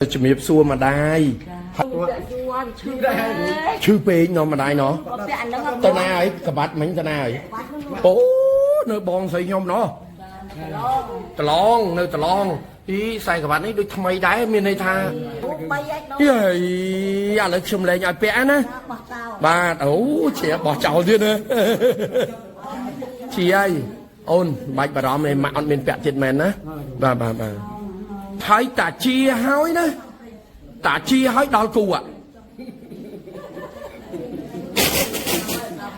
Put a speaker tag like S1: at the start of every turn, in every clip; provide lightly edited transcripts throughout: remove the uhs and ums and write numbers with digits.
S1: ជំរាបសួរម្ដាយ
S2: ពាក់យូរហើយឈឺពេក
S1: ឈឺពេកណោះម្ដាយណោះ
S2: ក៏ពាក់អាហ្នឹង
S1: ទៅណាហើយកបាត់មិញទៅណាហើយអូនៅបងស្រីខ្ញុំណោះតឡងនៅតឡងអីខ្សែក្បាត់នេះដូចថ្មីដែរមានន័យថា
S2: បីឲ្យដល់
S1: យេឥឡូវខ្ញុំលែងឲ្យពាក់ណា
S2: បោះចោល
S1: បាទអូជាបោះចោលទៀតណាជាហើយអូនមិនបាច់បារម្ភទេម៉ាក់អត់មានពាក់ទៀតមែនណាបាទបាទបាទហើយតាជាហើយណាតាជាហើយដល់គូอ่ะ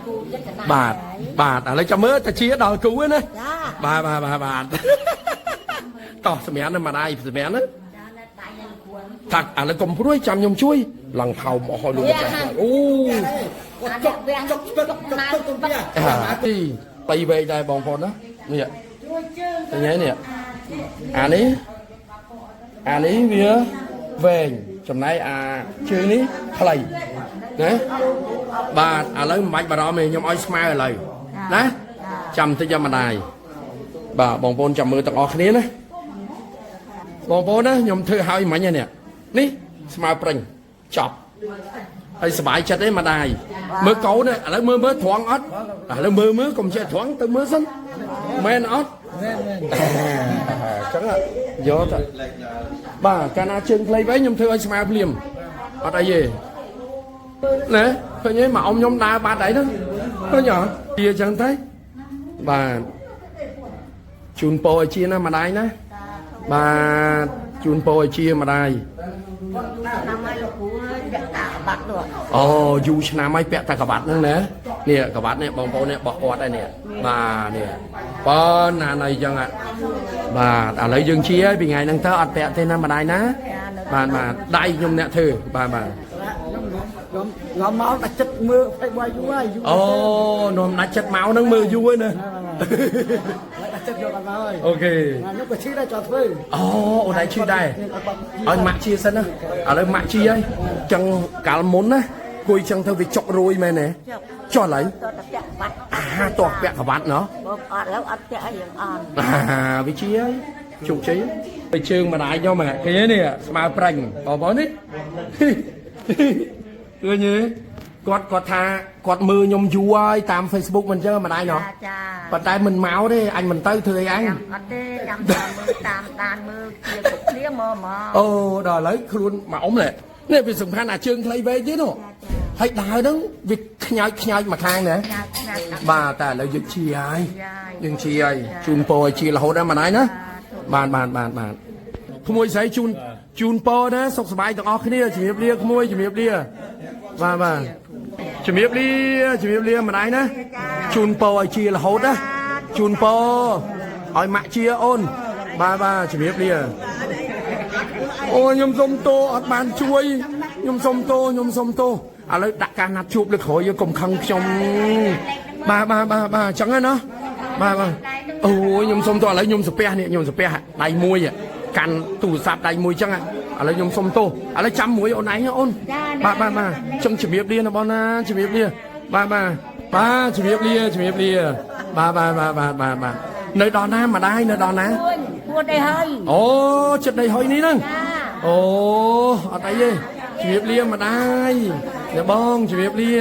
S2: គូចិត្តកណ្ដាល
S1: បាទបាទឥឡូវចាំមើលតាជាដល់គូហ្នឹងណា
S2: ចា
S1: បាទបាទបាទបាទតោះសម្រាប់ណាម្ដាយសម្រាប់ណា
S2: ចានៅដៃនៅគួន
S1: ថាឥឡូវកុំព្រួយចាំខ្ញុំជួយឡើងថោមអស់ហើយលោកម្ចាស់អូ
S2: អានេះវាំងចុកចុកណា
S3: ចុកទុំពា
S1: អាទីបីវែកដែរបងប្អូនណានេះឃើញហើយនេះអានេះអានេះវាវែងចំណែកអាជើងនេះខ្លីណាបាទឥឡូវមិនបាច់បារម្ភទេខ្ញុំឲ្យស្មើឥឡូវណាចាំតិចចាំម្ដាយបាទបងប្អូនចាំមើលទាំងអស់គ្នាណាបងប្អូនណាខ្ញុំធ្វើឲ្យមិញហ្នឹងនេះនេះស្មើប្រិញចប់ ហើយសบายចិត្តទេម្ដាយមើលកូននេះឥឡូវមើលមើលត្រង់អត់ឥឡូវមើលមើលកុំចេះត្រង់ទៅមើលសិនមែនអត់
S3: មែនមែន
S1: អញ្ចឹងយកទៅបាទកាលណាជើងខ្លីវិញខ្ញុំធ្វើឲ្យស្មើភ្លាមអត់អីទេណាឃើញទេមកអ៊ំខ្ញុំដើរបាត់អីហ្នឹងឃើញអត់ជាអញ្ចឹងទៅបាទជូនពរឲ្យជាណាម្ដាយណាបាទជូនពរឲ្យជាម្ដាយ
S2: ឆ្នាំហើយលោកគ្រូពាក់តាបាត់នោះ
S1: អូយូរឆ្នាំហើយពាក់តែក្បាត់ហ្នឹងណានេះក្បាត់នេះបងប្អូននេះបោះគាត់ហើយនេះបាទនេះប៉ុណ្ណាណៃចឹងហ่ะបាទឥឡូវយើងជាហើយពីថ្ងៃហ្នឹងទៅអត់ពាក់ទេណាម្ដាយណាបាទបាទដៃខ្ញុំអ្នកធ្វើបាទបាទ
S3: ខ្ញុំខ្ញុំមកតែចិត្តមើលផ្ទៃបាយយូរហើយយូរ
S1: អូនាំដាច់ចិត្តមកហ្នឹងមើលយូរហើយណា
S3: ដាក់ចិត្តយកអត់មកហើយ
S1: អូខេ
S3: ខ្ញុំក៏ឈឺដែរចော်ធ្វើ
S1: អូអូនឯងឈឺដែរឲ្យម៉ាក់ជាសិនណាឥឡូវម៉ាក់ជាហើយចឹងកាលមុនណាគួយចឹងទៅវាចុករួយមែនទេចុះឡើយ
S2: តតែពាក់បាត់
S1: អាតោះពាក់ក្បាត់ណោះ
S2: បងអត់แล้วអត់ពាក់អីយ៉ាងអន់
S1: អាវាជាហើយជោគជ័យទៅជើងម្ដាយខ្ញុំហ៎ឃើញទេនេះស្មើប្រាញ់បងប្អូននេះឃើញទេគាត់គាត់ថាគាត់មើលខ្ញុំយូរហើយតាម Facebook មិនចឹងម្ដាយណោះ
S2: ចាចា
S1: ប៉ុន្តែមិនមកទេអញមិនទៅធ្វើអីអញ
S2: ចាំអត់ទេចាំតាមមើលតាមដានមើលជាគ្រប់គ្នាមកមក
S1: អូដល់ឥឡូវខ្លួនមកអ៊ំនេះនេះវាសំខាន់អាជើងខ្លីវែងទៀតនោះហើយដើរហ្នឹងវាខ្ញើចខ្ញើចមកខាងណា
S2: ញ៉ាំញ៉ាំ
S1: បាទតែឥឡូវយើងជាហើយ
S2: យាយ
S1: យើងជាហើយជូនពរឲ្យជារហូតណាម្ដាយណាបាទបាទបាទបាទក្មួយស្រីជូនជូនពរណាសុខសប្បាយទាំងអស់គ្នាជំរាបលាក្មួយជំរាបលាបាទបាទជំរាបលាជំរាបលាម្ដាយណាជូនពរឲ្យជារហូតណាជូនពរឲ្យម៉ាក់ជាអូនបាទបាទជំរាបលាអូខ្ញុំសុំទោសអត់បានជួយខ្ញុំសុំទោសខ្ញុំសុំទោសឥឡូវដាក់ការណាត់ជួបលើក្រោយយកកុំខឹងខ្ញុំបាទបាទបាទបាទអញ្ចឹងណាបាទបាទអូយខ្ញុំសុំទោសឥឡូវខ្ញុំសាពះនេះខ្ញុំសាពះដៃមួយកាន់ទូរស័ព្ទដៃមួយអញ្ចឹងឥឡូវខ្ញុំសុំទោសឥឡូវចាំមួយអូនឯងអូនបាទបាទបាទអញ្ចឹងជំរាបលាណាបងណាជំរាបលាបាទបាទបាទជំរាបលាជំរាបលាបាទបាទបាទបាទបាទបាទនៅដល់ណាម្ដាយនៅដល់ណា
S2: ពួនពួនអីហើយ
S1: អូចិត្តដីហុយនេះហ្នឹង
S2: ចា
S1: អូអត់អីទេជំរាបលាម្ដាយអ្នកបងជំរាបលា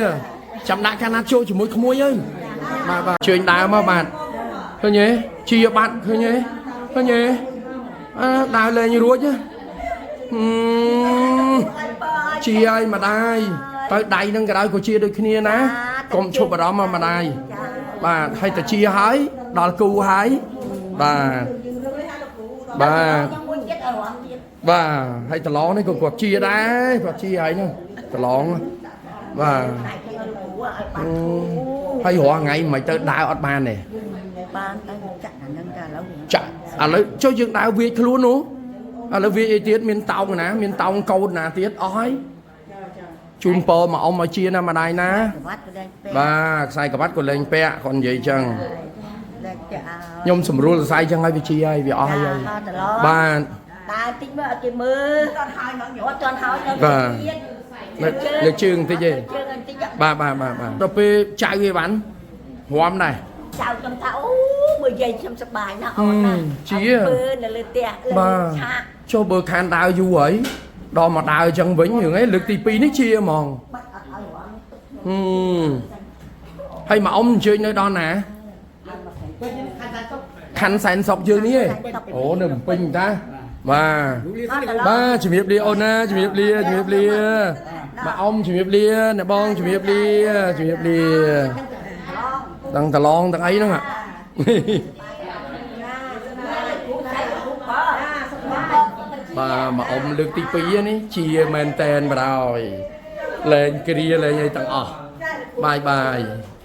S1: ចាំដាក់កាលណាចូលជាមួយក្មួយទៅបាទបាទជើញដើរមកបាទឃើញទេជាបាត់ឃើញទេឃើញទេអើដើរលេងរួចហ៎ហឹមជាឲ្យម្ដាយទៅដៃនឹងក៏ដោយក៏ជាដូចគ្នាណាកុំឈប់អារម្មណ៍មកម្ដាយបាទហើយទៅជាហើយដល់គូហើយបាទបាទ
S2: ខ្ញុំមួយទៀតឲ្យរំទៀត
S1: បាទហើយប្រឡងនេះក៏គាត់ជាដែរគាត់ជាហើយហ្នឹងប្រឡងបាទ
S2: តែគេឲ្យលោកគ្រូឲ្យបាត់
S1: ហើយរាល់ថ្ងៃមិនទៅដើរអត់បានទេ
S2: បានទៅចាក់អាហ្នឹងតែឥឡូវ
S1: ចាក់ឥឡូវចុះយើងដើរវាយខ្លួននោះឥឡូវវាយអីទៀតមានតោងណាមានតោងកូនណាទៀតអស់ហើយជូនពរមកអ៊ំឲ្យជាណាម្ដាយណា
S2: ក្បាត់ក៏លែងពាក់
S1: បាទខ្សែក្បាត់ក៏លែងពាក់គាត់និយាយចឹង
S2: លែងពាក់ឲ្យ
S1: ខ្ញុំស្រួលសរសៃចឹងហើយវាជាហើយវាអស់ហើយ
S2: តឡ
S1: បាទ
S2: ដើរតិចមើលឲ្យគេមើលអត់ហើយអត់ទាន់ហើយនៅទៀត
S1: នៅលើជើងតិចទេ
S2: ជើងបន្តិច
S1: បាទបាទបាទបាទដល់ពេលចៅអីវ៉ាន់រំដែរ
S2: ចៅខ្ញុំថាអូមើលយាយខ្ញុំសប្បាយណាស់អូនណា
S1: ជា
S2: មើលនៅលើផ្ទះលើ
S1: បាទ
S2: ឆាក
S1: ចុះបើខានដើរយូរហើយ ដល់មកដើរអញ្ចឹងវិញរឿងឯងលើកទី2នេះជាហ្មង
S2: បាត់អត់ឲ្យរង
S1: ហឹមហើយមកអ៊ំអញ្ជើញនៅដល់ណាខណ្ឌសែនសុកយើងនេះឯងអូនៅភ្នំពេញតាបាទបាទជំរាបលាអូនណាជំរាបលាជំរាបលាមកអ៊ំជំរាបលាអ្នកបងជំរាបលាជំរាបលាទាំងតឡងទាំងអីហ្នឹងហ่ะ បាទមកអ៊ំលើកទី2នេះជាមែនតែនបណ្ដោយលែងគ្រាលែងអីទាំងអស់បាយបាយ។